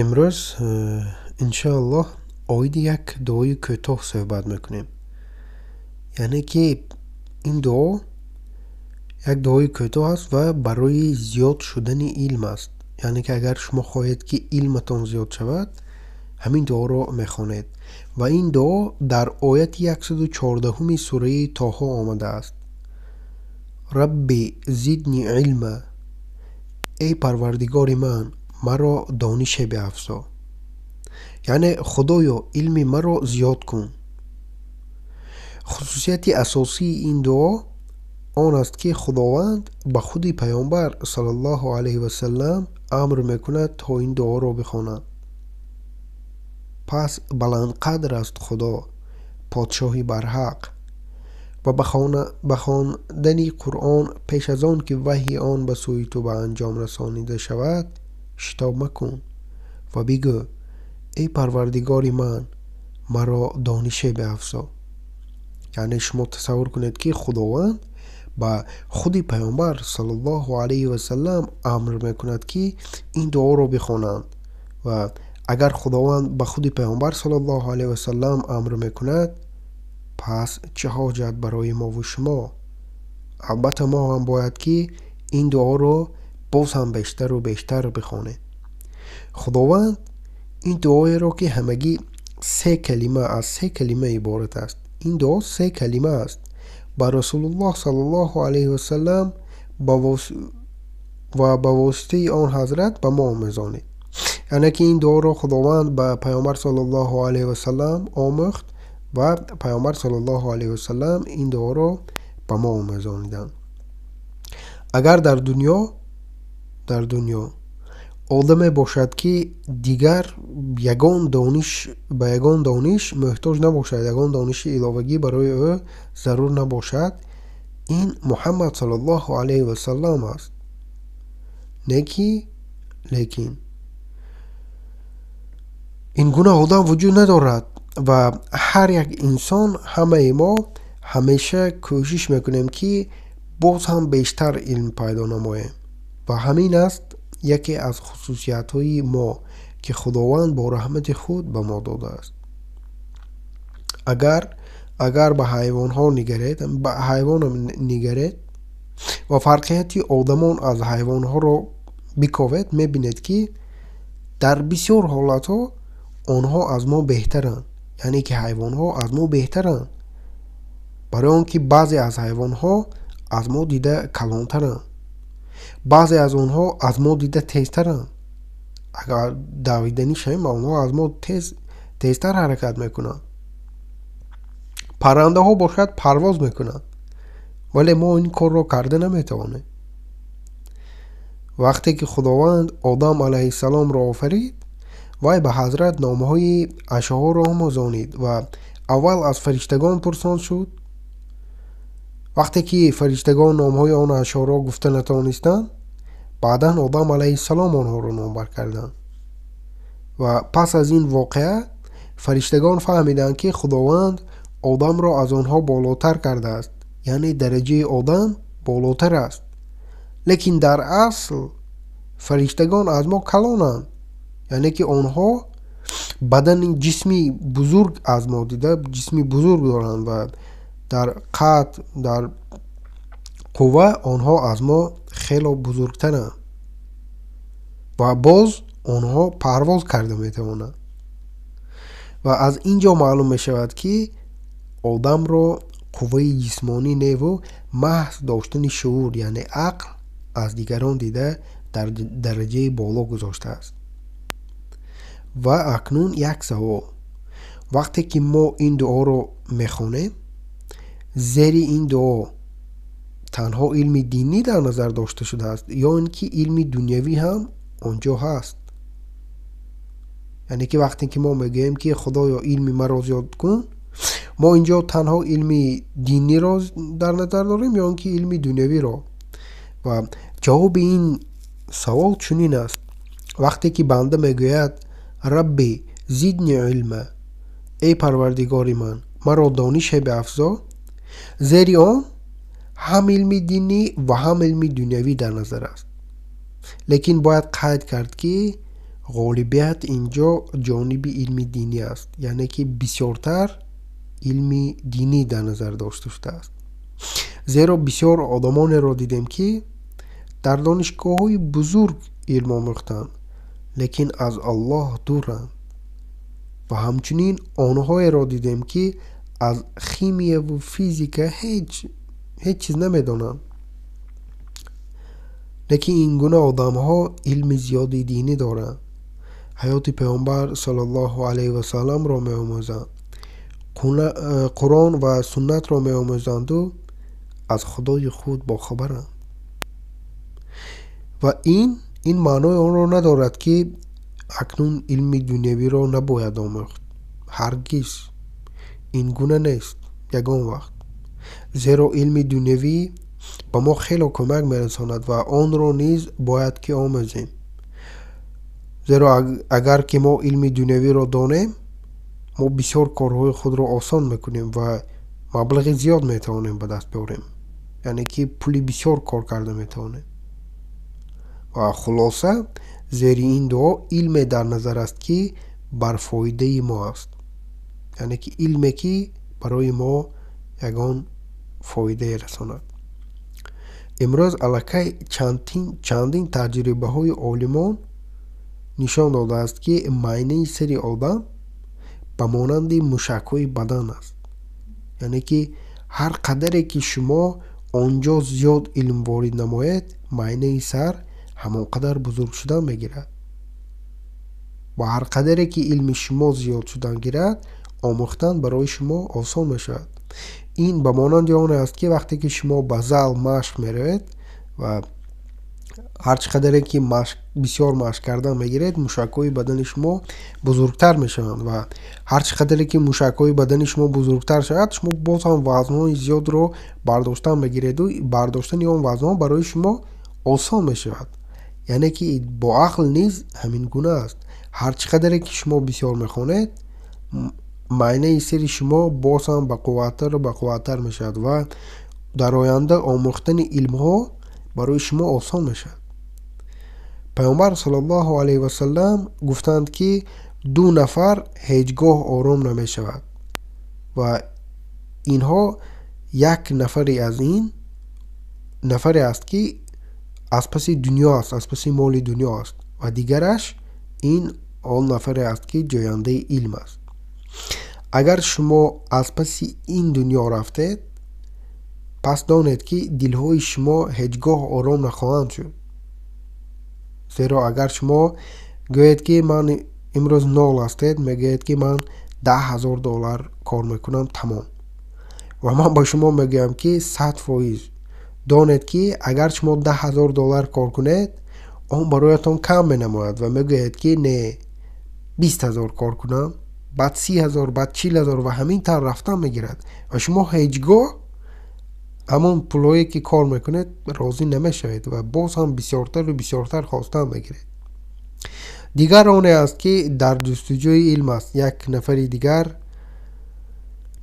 Имрӯз, иншоаллоҳ, оиди як дуои кӯтоҳ суҳбат мекунем. Яъне ки ин дуо як дуои кӯтоҳ аст ва барои зиёд шудани илм аст. Яъне ки агар шумо хоҳед, ки илматон зиёд шавад, ҳамин дуоро мехонед. Ва ин дуо дар ояти 114-уми сураи Тоҳо омадааст. Рабби зидни илма. Эй Парвардигори ман, маро донише биафзо. Яъне Худоё, илми маро зиёд кун. Хусусияти асосии ин дуо он аст, ки Худованд ба худи Паёмбар саллаллоҳу алайҳи васаллам амр мекунад, то ин дуоро бихонад. Пас баландқадр аст Худо, подшоҳи барҳақ, ва ба хондани Қуръон пеш аз он ки ваҳйи он ба сӯи ту ба анҷом расонида шавад, шитоб макун ва бигӯ: эй Парвардигори ман, маро донише биафзо. Яъне шумо тасаввур кунед, ки Худованд ба худи Паёмбар саллаллоҳу алайҳи васаллам амр мекунад, ки ин дуоро бихонанд. Ва агар Худованд ба худи Паёмбар саллаллоҳу алайҳи васаллам амр мекунад, пас чӣ ҳоҷат барои мову шумо? Албатта, мо ҳам бояд, ки ин дуоро боз ҳам бештару бештар бихонем. Худованд ин дуоеро, ки ҳамагӣ се калима, аз се калима иборат аст, ин дуо се калима аст, ба Расулуллоҳ саллаллоҳу алайҳи васаллам ва ба воситаи он ҳазрат ба мо омӯзонид. Яъне ки ин дуоро Худованд ба Паёмбар саллаллоҳу алайҳи васаллам омӯхт ва Паёмбар саллаллоҳу алайҳи васаллам ин дуоро ба мо омӯзониданд. Агар дар дунё одаме бошад, ки дигар ягон дониш, ба ягон дониш муҳтоҷ набошад, ягон дониши иловагӣ барои ӯ зарур набошад, ин Муҳаммад саллаллоҳу алайҳи васаллам аст. Неки лекин ин гуна одам вуҷуд надорад ва ҳар як инсон, ҳамаи мо ҳамеша кӯшиш мекунем, ки боз ҳам бештар илм пайдо намоем. Ва ҳамин аст яке аз хусусиятҳои мо, ки Худованд бо раҳмати худ ба мо додааст. Агар ба ҳайвонҳо нигаред, ба ҳайвонам нигаред ва фарқияти одамон аз ҳайвонҳоро биковед, мебинед, ки дар бисёр ҳолатҳо онҳо аз мо беҳтаранд. Яъне ки ҳайвонҳо аз мо беҳтаранд, барои он ки баъзе аз ҳайвонҳо аз мо дида калонтаранд, баъзе аз онҳо аз мо дида тезтаранд. Агар давиданӣ шавем, онҳо аз мо тезтар ҳаракат мекунанд. Паррандаҳо бошад, парвоз мекунанд, вале мо ин корро карда наметавонем. Вақте ки Худованд Одам алайҳиссаломро офарид, вай ба ҳазрат номҳои ашёҳоро омӯзонид ва аввал аз фариштагон пурсон шуд. Вақте ки фариштагон номҳои он ашёро гуфта натавонистанд, баъдан Одам алайҳиссалом онҳоро номбар карданд. Ва пас аз ин воқеа фариштагон фаҳмиданд, ки Худованд Одамро аз онҳо болотар кардааст, яъне дараҷаи Одам болотар аст. Лекин дар асл фариштагон аз мо калонанд, яъне ки онҳо бадани, ҷисми бузург, аз мо дида ҷисми бузург доранд ва дар қад, дар қувва онҳо аз мо хело бузургтаранд ва боз онҳо парвоз карда метавонанд. Ва аз ин ҷо маълум мешавад, ки одамро қувваи ҷисмонӣ неву маҳз доштани шуур, яъне ақл, аз дигарон дида дар дараҷаи боло гузоштааст. Ва акнун як савол: вақте ки мо ин дуоро мехонем, зери ин дуо танҳо илми динӣ дар назар дошта шудааст ё ин ки илми дунявӣ ҳам он ҷо ҳаст? Яъне ки вақте ки мо мегӯем, ки Худоё, илми маро зиёд кун, мо ин ҷо танҳо илми диниро дар назар дорем ё ин ки илми дунявиро? Ва ҷавоби ин савол чунин аст: вақте ки банда мегӯяд: «Рабби зидни илма», эй Парвардигори ман, маро донише биафзо, зери он ҳам илми динӣ ва ҳам илми дунявӣ дар назар аст. Лекин бояд қайд кард, ки Ғолибият инҷо ҷониби илми динӣ аст, яъне ки бисёртар илми динӣ дар назар дошта шудааст. Зеро бисёр одамонеро дидем, ки дар донишгоҳҳои бузург илм омӯхтанд, лекин аз Аллоҳ дуранд. Ва ҳамчунин онҳоеро дидем, ки аз химияву физика ҳеҷ чиз намедонанд. Лекин ин гуна одамҳо илми зиёди динӣ доранд. Ҳаёти Паёмбар саллаллоҳу алайҳи васалламро меомӯзанд, Қуръон ва суннатро меомӯзанду аз Худои худ бохабаранд. Ва ин маънои онро надорад, ки акнун илми дунявиро набояд омӯхт. Ҳаргиз ин гуна нест ягон вақт. Зеро илми дунявӣ ба мо хело кӯмак мерасонад ва онро низ бояд ки омӯзем. Зеро агар ки мо илми дунявиро донем, мо бисёр корҳои худро осон мекунем ва маблағи зиёд метавонем ба даст биёрем. Яъне ки пули бисёр кор карда метавонем. Ва хулоса, зери ин дуо илме дар назар аст, ки бар фоидаи мо аст. Яъне ки илме, ки барои мо ягон фоидае расонад. Имрӯз аллакай чандин таҷрибаҳои олимон нишон додааст, ки майнаи сари одам ба монанди мушакҳои бадан аст. Яъне ки ҳар қадаре ки шумо он ҷо зиёд илм ворид намоед, майнаи сар ҳамон қадар бузург шудан мегирад. Ва ҳар қадаре ки илми шумо зиёд шудан гирад, омӯхтан барои шумо осон мешавад. Ин ба монанди он аст, ки вақте ки шумо ба зал машқ меравед ва ҳар чӣ қадаре ки бисёр машқ кардан мегиред, мушакҳои бадани шумо бузургтар мешаванд ва ҳар чӣ қадаре ки мушакҳои бадани шумо бузургтар шавад, шумо боз ҳам вазнҳои зиёдро бардоштан мегиреду бардоштани он вазнҳо барои шумо осон мешавад. Яъне ки бо ақл низ ҳамин гуна аст. Ҳар чӣ қадаре ки шумо бисёр мехонед, майнаи сари шумо боз ҳам бақувваттару бақувваттар мешавад ва дар оянда омӯхтани илмҳо барои шумо осон мешавад. Паёмбар саллаллоҳу алайҳи васаллам гуфтанд, ки ду нафар ҳеҷ гоҳ ором намешавад ва инҳо як нафаре аз ин нафаре аст, ки аз паси дунё аст, аз паси моли дунё аст, ва дигараш ин он нафаре аст, ки ҷӯяндаи илм аст. Агар шумо аз паси ин дунё рафтед, пас донед, ки дилҳои шумо ҳеҷ гоҳ ором нахоҳанд шуд. Зеро агар шумо гӯед, ки ман имрӯз нол ҳастед, мегӯед, ки ман 10 000 доллар кор мекунам, тамом. Ва ман ба шумо мегӯям, ки 100% донед, ки агар шумо 10 000 доллар кор кунед, он бароятон кам менамояд ва мегӯед, ки не, 20 000 кор кунам, баъд 30 000, баъд 40 000 ва ҳамин тавр рафтан мегирад ва шумо ҳеҷ гоҳ ҳамон пулҳое ки кор мекунед розӣ намешавед ва боз ҳам бисёртару бисёртар хостан мегиред. Дигар оне аст, ки дар ҷустуҷӯи илм аст. Як нафари дигар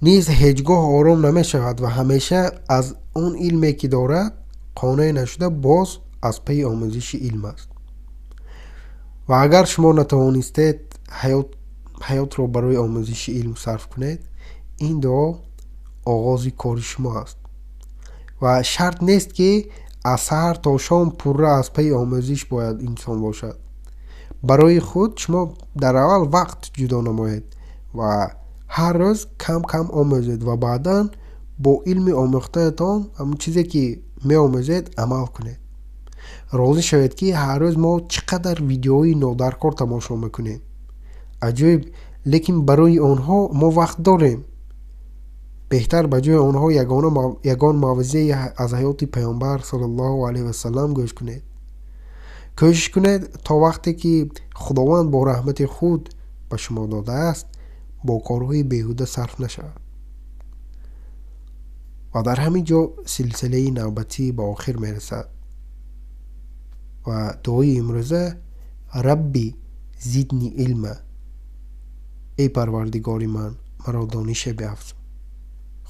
низ ҳеҷ гоҳ ором намешавад ва ҳамеша аз он илме, ки дорад, қонеъ нашуда, боз аз пайи омӯзиши илм аст. Ва агар шумо натавонистед ҳаётро барои омӯзиши илм сарф кунед, ин дуо оғози кори шумо аст. Ва шарт нест, ки аз саҳар то шом пурра аз пайи омӯзиш бояд инсон бошад. Барои худ шумо дар аввал вақт ҷудо намоед ва ҳар рӯз кам кам омӯзед ва баъдан бо илми омӯхтаатон, ҳамон чизе ки меомӯзед, амал кунед. Розӣ шавед, ки ҳар рӯз мо чӣ қадар видеоҳои нодаркор тамошо мекунем. Аҷоиб, лекин барои онҳо мо вақт дорем. Беҳтар ба ҷои онҳо ягон мавъизае аз ҳаёти Паёмбар саллаллоҳу алайҳи васаллам гӯш кунед. Кӯшиш кунед, то вақте ки Худованд бо раҳмати худ ба шумо додааст, бо корҳои беҳуда сарф нашавад. Ва дар ҳамин ҷо силсилаи навбатӣ ба охир мерасад. Ва дуои имрӯза: «Рабби зидни илма», эй Парвардигори ман, маро донише биафзо.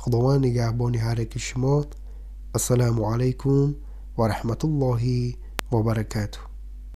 Худованд нигаҳбони ҳар яки шумо. Ассалому алайкум ва раҳматуллоҳи ва баракатуҳ.